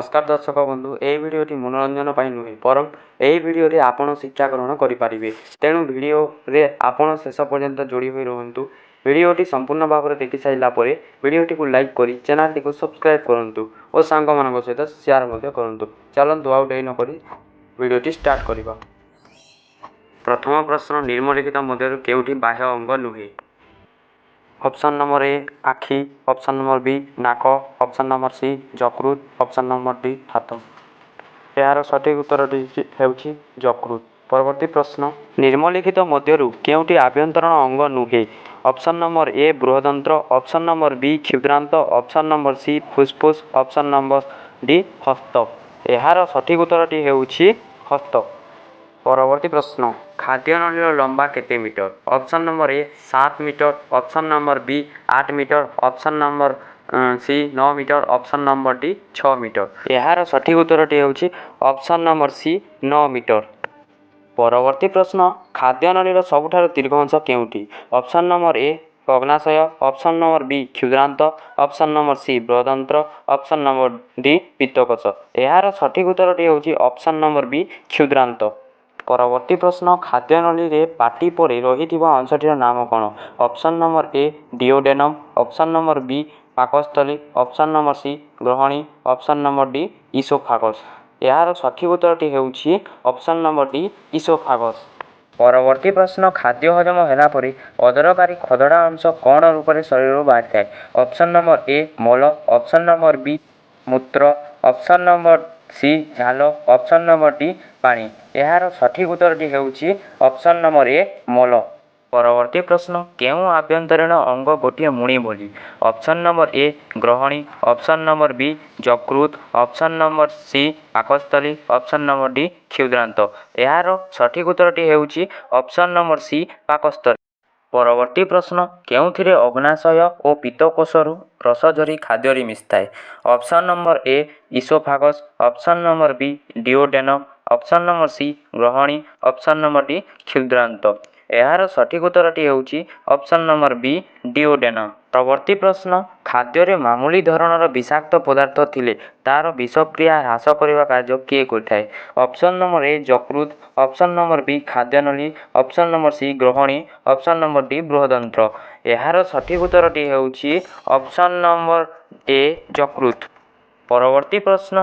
ନମସ୍କାର ଦର୍ଶକ ବନ୍ଧୁ, ଏହି ଭିଡ଼ିଓଟି ମନୋରଞ୍ଜନ ପାଇଁ ନୁହେଁ, ବରଂ ଏହି ଭିଡ଼ିଓରେ ଆପଣ ଶିକ୍ଷା ଗ୍ରହଣ କରିପାରିବେ। ତେଣୁ ଭିଡ଼ିଓରେ ଆପଣ ଶେଷ ପର୍ଯ୍ୟନ୍ତ ଯୋଡ଼ି ହୋଇ ରୁହନ୍ତୁ। ଭିଡ଼ିଓଟି ସମ୍ପୂର୍ଣ୍ଣ ଭାବରେ ଦେଖି ସାରିଲା ପରେ ଭିଡ଼ିଓଟିକୁ ଲାଇକ୍ କରି ଚ୍ୟାନେଲଟିକୁ ସବସ୍କ୍ରାଇବ୍ କରନ୍ତୁ ଓ ସାଙ୍ଗମାନଙ୍କ ସହିତ ସେୟାର ମଧ୍ୟ କରନ୍ତୁ। ଚାଲନ୍ତୁ, ଆଉ ଡେରି ନକରି ଭିଡ଼ିଓଟି ଷ୍ଟାର୍ଟ କରିବା। ପ୍ରଥମ ପ୍ରଶ୍ନ, ନିମ୍ନଲିଖିତ ମଧ୍ୟରୁ କେଉଁଟି ବାହ୍ୟ ଅଙ୍ଗ ନୁହେଁ? ଅପସନ୍ ନମ୍ବର ଏ, ଆଖି। ଅପସନ୍ ନମ୍ବର ବି, ନାକ। ଅପସନ୍ ନମ୍ବର ସି, ଯକୃତ। ଅପସନ୍ ନମ୍ବର ଡି, ହାତ। ଏହାର ସଠିକ୍ ଉତ୍ତରଟି ହେଉଛି ଯକୃତ। ପରବର୍ତ୍ତୀ ପ୍ରଶ୍ନ, ନିମ୍ନଲିଖିତ ମଧ୍ୟରୁ କେଉଁଟି ଆଭ୍ୟନ୍ତରୀଣ ଅଙ୍ଗ ନୁହେଁ? ଅପସନ୍ ନମ୍ବର ଏ, ବୃହଦନ୍ତ୍ର। ଅପସନ୍ ନମ୍ବର ବି, କ୍ଷୁଦ୍ରାନ୍ତ। ଅପସନ୍ ନମ୍ବର ସି, ଫୁସଫୁସ। ଅପସନ୍ ନମ୍ବର ଡି, ହସ୍ତ। ଏହାର ସଠିକ୍ ଉତ୍ତରଟି ହେଉଛି ହସ୍ତ। ପରବର୍ତ୍ତୀ ପ୍ରଶ୍ନ, ଖାଦ୍ୟନଳୀର ଲମ୍ବା କେତେ metre? Option number A, 7 metre. Option number B, 8 metre. Option number C, 9 metre. Option number D, 6 metre. ଏହାର ସଠିକ୍ ଉତ୍ତରଟି ହେଉଛି ଅପସନ୍ ନମ୍ବର ସି, 9 ମିଟର। ପରବର୍ତ୍ତୀ ପ୍ରଶ୍ନ, ଖାଦ୍ୟନଳୀର ସବୁଠାରୁ ଦୀର୍ଘ ଅଂଶ କେଉଁଠି? ଅପସନ୍ ନମ୍ବର ଏ, ଅଗ୍ନାଶୟ। ଅପସନ୍ ନମ୍ବର ବି, କ୍ଷୁଦ୍ରାନ୍ତ। ଅପସନ୍ ନମ୍ବର ସି, ବୃହଦନ୍ତ୍ର। ଅପସନ୍ ନମ୍ବର ଡି, ପିତ୍ତକୋଷ। ଏହାର ସଠିକ୍ ଉତ୍ତରଟି ହେଉଛି ଅପସନ୍ ନମ୍ବର ବି, କ୍ଷୁଦ୍ରାନ୍ତ। ପରବର୍ତ୍ତୀ ପ୍ରଶ୍ନ, ଖାଦ୍ୟନଳୀରେ ପାଟି ପରେ ରହିଥିବା ଅଂଶଟିର ନାମ କ'ଣ? Option number A, duodenum. Option number B, ପାକସ୍ଥଳୀ। ଅପସନ୍ ନମ୍ବର ସି, ଗ୍ରହଣୀ। Option number D, oesophagus. ଏହାର ସଠିକ୍ ଉତ୍ତରଟି ହେଉଛି ଅପସନ୍ ନମ୍ବର ଡି, ଇସୋଫାଗସ୍। ପରବର୍ତ୍ତୀ ପ୍ରଶ୍ନ, ଖାଦ୍ୟ ହଜମ ହେଲା ପରେ ଅଦରକାରୀ ଖଦଡ଼ା ଅଂଶ କ'ଣ ରୂପରେ ଶରୀରରୁ ବାହାରିଥାଏ? ଅପସନ୍ ନମ୍ବର ଏ, ମଳ। ଅପସନ୍ ନମ୍ବର ବି, ମୂତ୍ର। ଅପସନ୍ ନମ୍ବର ସି, ଝାଳ। ଅପସନ୍ ନମ୍ବର ଡି, ପାଣି। ଏହାର ସଠିକ୍ ଉତ୍ତରଟି ହେଉଛି ଅପସନ୍ ନମ୍ବର ଏ, ମଳ। ପରବର୍ତ୍ତୀ ପ୍ରଶ୍ନ, କେଉଁ ଆଭ୍ୟନ୍ତରୀଣ ଅଙ୍ଗ ଗୋଟିଏ ମୁଣି ଭଳି? ଅପସନ୍ ନମ୍ବର ଏ, ଗ୍ରହଣୀ। ଅପସନ୍ ନମ୍ବର ବି, ଯକୃତ। ଅପସନ୍ ନମ୍ବର ସି, ପାକସ୍ଥଳୀ। ଅପସନ୍ ନମ୍ବର ଡି, କ୍ଷୁଦ୍ରାନ୍ତ। ଏହାର ସଠିକ୍ ଉତ୍ତରଟି ହେଉଛି ଅପସନ୍ ନମ୍ବର ସି, ପାକସ୍ଥଳୀ। ପରବର୍ତ୍ତୀ ପ୍ରଶ୍ନ, କେଉଁଥିରେ ଅଗ୍ନାଶୟ ଓ ପିତ୍ତକୋଷରୁ ରସ ଝରି ଖାଦ୍ୟରେ ମିଶିଥାଏ? Option number A, oesophagus. Option number B, duodenum. Option number C, ଗ୍ରହଣୀ। ଅପସନ୍ ନମ୍ବର ଡି, କ୍ଷୁଦ୍ରାନ୍ତ। ଏହାର ସଠିକ୍ ଉତ୍ତରଟି ହେଉଛି ଅପସନ୍ ନମ୍ବର ବି, ଡିଓଡେନମ୍। ପରବର୍ତ୍ତୀ ପ୍ରଶ୍ନ, ଖାଦ୍ୟରେ ମାମୁଲି ଧରଣର ବିଷାକ୍ତ ପଦାର୍ଥ ଥିଲେ ତା'ର ବିଷକ୍ରିୟା ହ୍ରାସ କରିବା କାର୍ଯ୍ୟ କିଏ କରିଥାଏ? ଅପସନ୍ ନମ୍ବର ଏ, ଯକୃତ। ଅପସନ୍ ନମ୍ବର ବି, ଖାଦ୍ୟନଳୀ। ଅପସନ୍ ନମ୍ବର ସି, ଗ୍ରହଣୀ। ଅପସନ୍ ନମ୍ବର ଡି, ବୃହଦନ୍ତ୍ର। ଏହାର ସଠିକ୍ ଉତ୍ତରଟି ହେଉଛି ଅପସନ୍ ନମ୍ବର ଏ, ଯକୃତ। ପରବର୍ତ୍ତୀ ପ୍ରଶ୍ନ,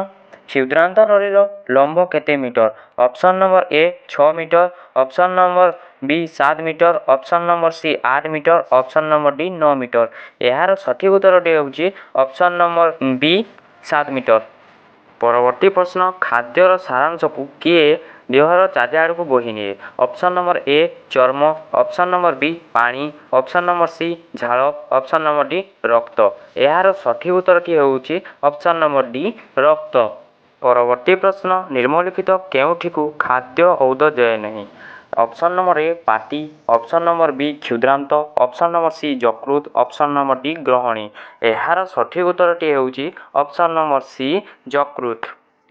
କ୍ଷୁଦ୍ରାନ୍ତ ନଳୀର ଲମ୍ବ କେତେ metre? Option number A, 6 metre. Option number B, 7 metre. Option number C, 8 metre. Option number D, 9 metre. ଏହାର ସଠିକ୍ ଉତ୍ତରଟି ହେଉଛି ଅପସନ୍ ନମ୍ବର ବି, 7 ମିଟର। ପରବର୍ତ୍ତୀ ପ୍ରଶ୍ନ, ଖାଦ୍ୟର ସାରାଂଶକୁ କିଏ ଦେହର ଚାରିଆଡ଼କୁ ବୋହି ନିଏ? ଅପସନ୍ ନମ୍ବର ଏ, ଚର୍ମ। ଅପସନ୍ ନମ୍ବର ବି, ପାଣି। ଅପସନ୍ ନମ୍ବର ସି, ଝାଳ। ଅପସନ୍ ନମ୍ବର ଡି, ରକ୍ତ। ଏହାର ସଠିକ୍ ଉତ୍ତରଟି ହେଉଛି ଅପସନ୍ ନମ୍ବର ଡି, ରକ୍ତ। ପରବର୍ତ୍ତୀ ପ୍ରଶ୍ନ, ନିମ୍ନଲିଖିତ କେଉଁଠିକୁ ଖାଦ୍ୟ ଔଦ ଯାଏ ନାହିଁ? ଅପସନ୍ ନମ୍ବର ଏ, ପାଟି। ଅପସନ୍ ନମ୍ବର ବି, କ୍ଷୁଦ୍ରାନ୍ତ। ଅପସନ୍ ନମ୍ବର ସି, ଯକୃତ। ଅପସନ୍ ନମ୍ବର ଡି, ଗ୍ରହଣୀ। ଏହାର ସଠିକ୍ ଉତ୍ତରଟି ହେଉଛି ଅପସନ୍ ନମ୍ବର ସି, ଯକୃତ।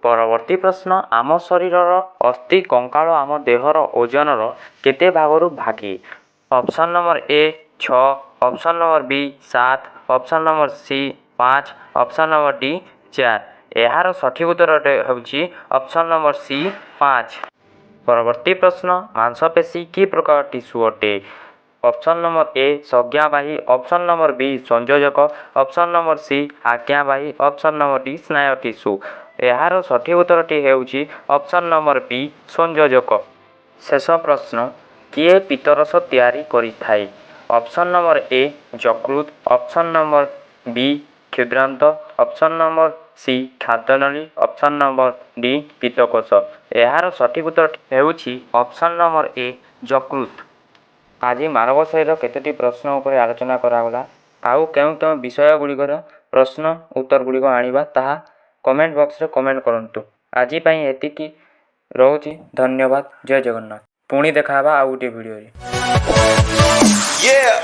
ପରବର୍ତ୍ତୀ ପ୍ରଶ୍ନ, ଆମ ଶରୀରର ଅସ୍ଥି କଙ୍କାଳ ଆମ ଦେହର ଓଜନର କେତେ ଭାଗରୁ ଭାଗେ? Option number A, 6। Option number B, 7। Option number C, 5। Option number D, 4। ଏହାର ସଠିକ୍ ଉତ୍ତରଟି ହେଉଛି ଅପସନ୍ ନମ୍ବର ସି, 5। ପରବର୍ତ୍ତୀ ପ୍ରଶ୍ନ, ମାଂସପେଶୀ କି ପ୍ରକାର ଟିସୁ ଅଟେ? ଅପସନ୍ ନମ୍ବର ଏ, ସଂଜ୍ଞାବାହୀ। ଅପସନ୍ ନମ୍ବର ବି, ସଂଯୋଜକ। ଅପସନ୍ ନମ୍ବର ସି, ଆଜ୍ଞାବାହୀ। ଅପସନ୍ ନମ୍ବର ଡି, ସ୍ନାୟୁ ଟିସୁ। ଏହାର ସଠିକ୍ ଉତ୍ତରଟି ହେଉଛି ଅପସନ୍ ନମ୍ବର ବି, ସଂଯୋଜକ। ଶେଷ ପ୍ରଶ୍ନ, କିଏ ପିତ୍ତରସ ତିଆରି କରିଥାଏ? ଅପସନ୍ ନମ୍ବର ଏ, ଯକୃତ। ଅପସନ୍ ନମ୍ବର ବି, କ୍ଷୁଦ୍ରାନ୍ତ। ଅପସନ୍ ନମ୍ବର ସି, ଖାଦ୍ୟନଳୀ। ଅପସନ୍ ନମ୍ବର ଡି, ପିତ୍ତକୋଷ। ଏହାର ସଠିକ୍ ଉତ୍ତର ହେଉଛି ଅପସନ୍ ନମ୍ବର ଏ, ଯକୃତ। ଆଜି ମାନବ ଶରୀର କେତୋଟି ପ୍ରଶ୍ନ ଉପରେ ଆଲୋଚନା କରାଗଲା। ଆଉ କେଉଁ କେଉଁ ବିଷୟ ଗୁଡ଼ିକର ପ୍ରଶ୍ନ ଉତ୍ତର ଗୁଡ଼ିକ ଆଣିବା, ତାହା କମେଣ୍ଟ ବକ୍ସରେ କମେଣ୍ଟ କରନ୍ତୁ। ଆଜି ପାଇଁ ଏତିକି ରହୁଛି। ଧନ୍ୟବାଦ। ଜୟ ଜଗନ୍ନାଥ। ପୁଣି ଦେଖା ହେବା ଆଉ ଗୋଟିଏ ଭିଡ଼ିଓରେ। Yeah.